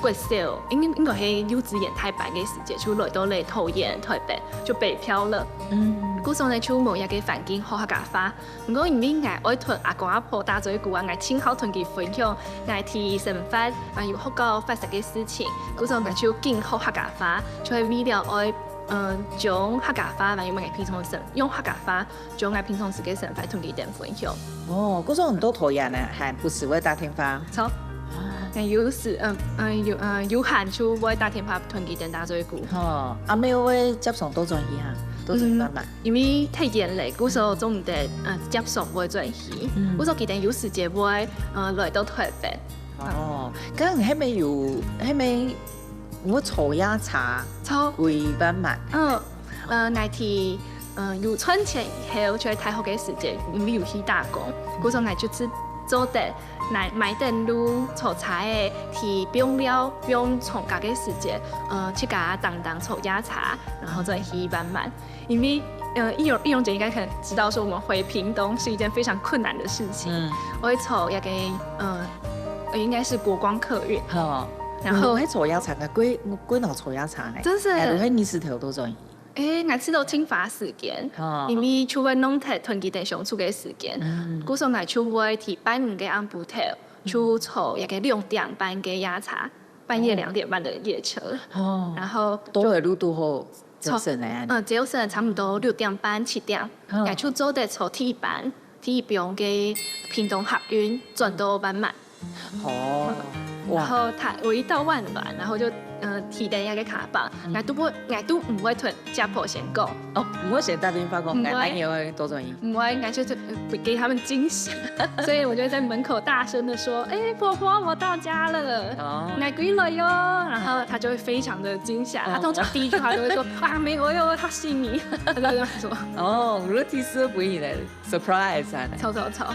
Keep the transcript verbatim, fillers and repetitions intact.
國小，應應該係幼稚園大班个時節，就來到了桃園、台北，就北漂了。嗯，故所呢就無一個環境學客家話。毋過因為𠊎愛同阿公阿婆打嘴鼓啊，𠊎盡好同佢分享𠊎在生活啊有學到發生个事情，故所𠊎就緊學客家話，就係為了愛嗯將客家話，還有𠊎平常生用客家話，將𠊎平常時个生活同佢等分享。哦，故所你到桃園呢，還不時會打電話。著，𠊎有時嗯嗯有嗯有閒就會打電話同佢等打嘴鼓。吼，阿姆會接送倒轉去哈，倒轉去慢慢。因為太遠了，故所總毋得嗯接送會轉去，故所佢等有時節會嗯來到台北。哦，剛剛你係無有係無有坐夜車？著，歸慢慢。嗯。呃，𠊎在呃有賺錢以後，就係大學个時節，因為有去打工，故所𠊎就係做得買買等路、坐車仔，去放尞、放長假个時節，呃，自家當當坐夜車，然後再去慢慢。因為呃，易容易容姐應該可能知道，說我們回屏東是一件非常困難的事情。嗯，我會坐那個呃，應該是國光客運，吼，然後你係坐夜車个，歸歸腦坐夜車呢？真是哎，你係二十頭倒轉去。誒，𠊎試到盡花時間，哦因為就會弄忒團結等相處个時間，故所𠊎就會提拜五个暗晡頭，就坐一個六點半个夜車，半夜兩點半的夜車，哦，然後都會路都好，就省了啊。嗯，只有省差不多六點半七點，嗯也就做得坐第一班，第一班个屏東客運轉到萬巒。哦，然後他我一到萬巒，然後就呃提等一個卡棒，𠊎都不𠊎都毋會同家婆先講，哦，毋會先打電話講，毋會哎，你會倒轉去。毋會，應該就是呃給他們驚喜，所以我就在門口大聲的說：“哎，婆婆，我到家了。”哦，來歸來喲，然後他就會非常的驚嚇，他通常第一句話都會說啊，沒有喲，他信你，他就這樣說，哦，我的第四不一的 surprise 啊。超超超，